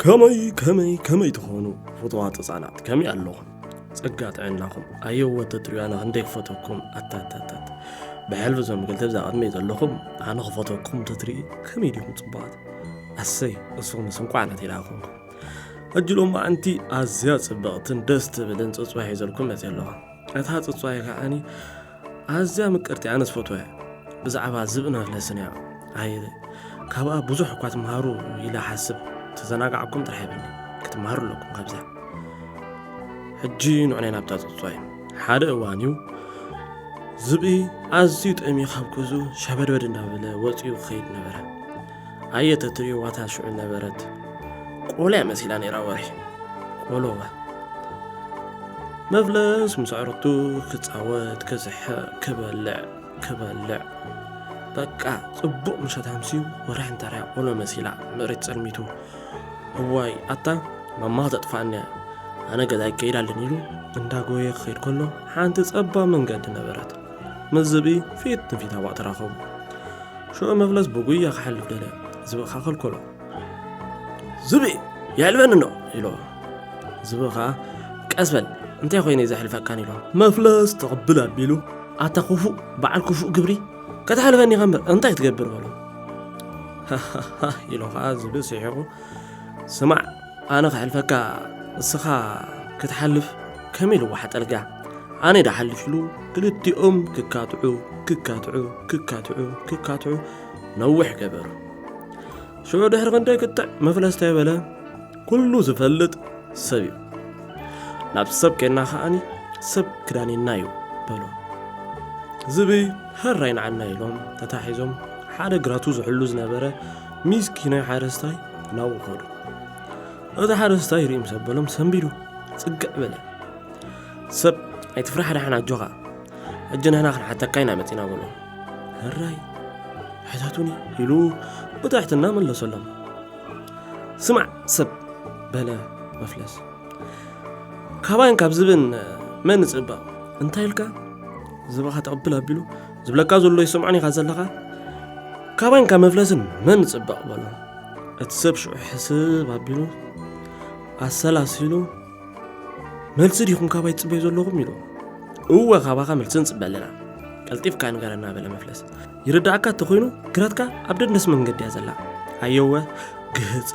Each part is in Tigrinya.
ከመይ ከመይ ከመይ ትኾኑ ፍቱዋት ህፃናት፣ ከመይ ኣለኹም? ጸጋ ጥዕናኹም ኣየወ ተትሪኡ ኣነ ክንደይ ክፈተኩም። ኣታታታት ብሕልፊ እዞም ክልተ ብዛ ቅድመይ ዘለኹም ኣነ ክፈተኩም ተትርኢ ከመይ ዲኹም ጽቡቓት። ኣሰይ እሱኹምስ እንቋዕ ናተይ ደኣ ኮንኩም። ሕጂ ሎማዓንቲ ኣዝያ ጽብቕትን ደስ ትብልን ጽጽዋ ሒዘልኩም መጽእ ኣለኹ። እታ ጽጽዋይ ከዓኒ ኣዝያ ምቅርቲ ኣነ ዝፈትዋ እያ። ብዛዕባ ዝብኢ መፍለስን እያ። ኣየ ካብኣ ብዙሕ እኳ ትምሃሩ ኢለ ሓስብ ተዘናጋዕኩም ጥራሕ ይብልኒ። ክትምሃሩ ኣለኩም ካብዛ። ሕጂ ንዑናይ ናብታ ጽጽዋይ። ሓደ እዋን እዩ ዝብኢ ኣዝዩ ጠሚ ካብ ገዝኡ ሸበድበድ እንዳበለ ወፂኡ ክኸይድ ነበረ። ኣየ ተትሪእዋ እታ ሽዑ ነበረት ቆልያ መሲላ ነይራ ወርሒ ቆሎዋ። መፍለስ ምስ ኣዕሩኽቱ ክጻወት ክስሕቕ ክበልዕ ክበልዕ በቃ ጽቡቕ ምሸት ኣምስዩ ወርሒ እንተርያ ቆሎ መሲላ መሬት ጸልሚቱ። እዋይ ኣታ ማማ ክተጥፋኣኒ እያ ኣነ ገዛይ ከይድ ኣለኒ ኢሉ እንዳጎየ ክኸይድ ከሎ ሓንቲ ጸባብ መንገዲ ነበረት። ምስ ዝብኢ ፊት ንፊት ኣብኣ ተራኸቡ። ሽዑ መፍለስ ብጉያ ክሓልፍ ደለ። ዝብኢ ከኣ ከልከሎ። ዝብኢ የሕልፈኒ እንዶ ኢሎ። ዝብኢ ከኣ ቀስ በል እንታይ ኮይነ ዘሕልፈካን ኢሎ። መፍለስ ትቕብል ኣቢሉ ኣታ ክፉእ በዓል ክፉእ ግብሪ ከተሕልፈኒ ኢኻ እምበር እንታይ ክትገብር በሎ። ኢሎ ከኣ ዝብኢ ስሒቑ ስማዕ ኣነ ክሕልፈካ እስኻ ክትሓልፍ ከመይ ኢሉ ዋሓጠልጋ ኣነ ዳሓልፍ ኢሉ ክልቲኦም ክካትዑ ክካትዑ ክካትዑ ክካትዑ ነዊሕ ገበሩ። ሽዑ ድሕሪ ክንደይ ክትዕ መፍለስ እንታይ በለ? ኩሉ ዝፈልጥ ሰብ እዩ። ናብ ሰብ ኬድና ከኣኒ ሰብ ክዳኔና እዩ በሎ። ዝብኢ ህራይ ንዓና ኢሎም ተታሒዞም ሓደ ግራቱ ዝሕሉ ዝነበረ ሚስኪናይ ሓረስታይ ናብኡ ከዱ። እቲ ሓረስታይ ርኢ ምስ ኣበሎም ሰንቢዱ ጽግዕ በለ። ሰብ ኣይትፍራሕ ደሓን ኣጆኻ ሕጂ ንሕና ክንሓተካ ኢና መጺና በሎ። ህራይ ሕተቱኒ ኢሉ ብትሕትና መለሰሎም። ስማዕ ሰብ በለ መፍለስ ካባይን ካብ ዝብን መን ንጽበቕ እንታይ ኢልካ? ዝብኻ ተቕብል ኣቢሉ ዝብለካ ዘሎ ይሰምዖን ኢኻ ዘለኻ ካባይን ካብ መፍለስን መን ንጽበቕ በሎ። እቲ ሰብ ሽዑ ሕስብ ኣቢሉ ኣሰላሲሉ መልሲ ዲኹም ካባይ ትጽበዩ ዘለኹም ኢሉ። እወ ካባኻ መልሲ ንጽበ ኣለና ቀልጢፍካ ንገረና በለ መፍለስ። ይርዳእካ እንተኾይኑ ግራትካ ኣብ ደንደስ መንገዲ እያ ዘላ። ኣየወ ግህጽ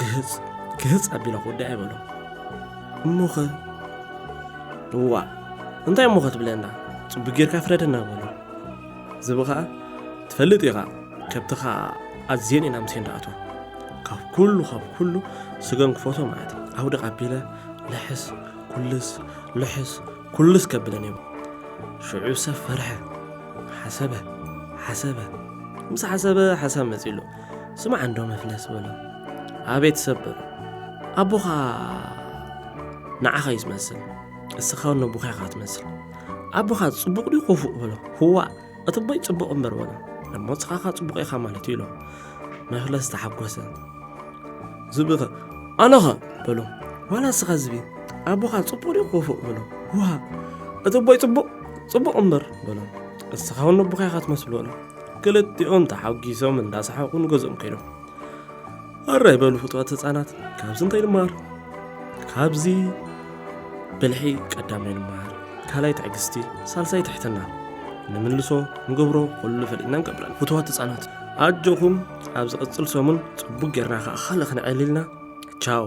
ግህጽ ግህጽ ኣቢላ ክወድኣ ይበሎ። እሞኸ እዋ እንታይ እሞኸ ትብለና ጽቡቅ ጌርካ ፍረደና በሎ። ዝብኢ ኸኣ ትፈልጥ ኢኻ ከብትኻ ኣዝየን ኢና ምሴን ደኣትዋ ካብ ኩሉ ካብ ኩሉ ስገን ክፈቶ ማለት ኣውድቕ ኣቢለ ልሕስ ኩልስ ልሕስ ኩልስ ከብለን እየ። ሽዑ ሰብ ፈርሐ ሓሰበ ሓሰበ ምስ ሓሰበ ሓሳብ መጺሉ ስማዕ እንዶ መፍለስ በሎ። ኣቤት ሰብ በሎ ኣቦኻ ንዓኻ እዩ ዝመስል እስኻ እውን ነቦኻ ኢኻ ትመስል ኣቦኻ ጽቡቕ ድዩ ክፉእ በሎ። ህዋ እቲ ኣቦይ ጽቡቕ እምበር በሎ። እሞ ንስኻኻ ጽቡቕ ኢኻ ማለት እዩ ኢሎ መፍለስ ተሓጎሰ። ዝብኢ ኸ ኣነኸ በሎ ዋላ እስኻ ዝብኢ ኣቦኻ ጽቡቕ ድዩ ክፉእ በሎ። ዋ እቲ ኣቦይ ጽቡቕ ጽቡቕ እምበር በሎ እስኻ እውን ነቦኻ ኢኻ ትመስል በሎ። ክልቲኦም ተሓጒሶም እንዳሰሓቑ ንገዝኦም ከይዶም። ኣራይ በሉ ፍትዋት ህፃናት ካብዚ እንታይ ንመሃር? ካብዚ ብልሒ ቀዳማይ ንመሃር፣ ካልኣይ ትዕግስቲ፣ ሳልሳይ ትሕትና። ንምልሶ ንገብሮ ኩሉ ፈሊጥና ንገብረን ፍትዋት ህፃናት። ኣጆኹም ኣብ ዝቕፅል ሰሙን ፅቡቅ ጌርና ከዓ ካልእ ክነዕልልና። ቻው።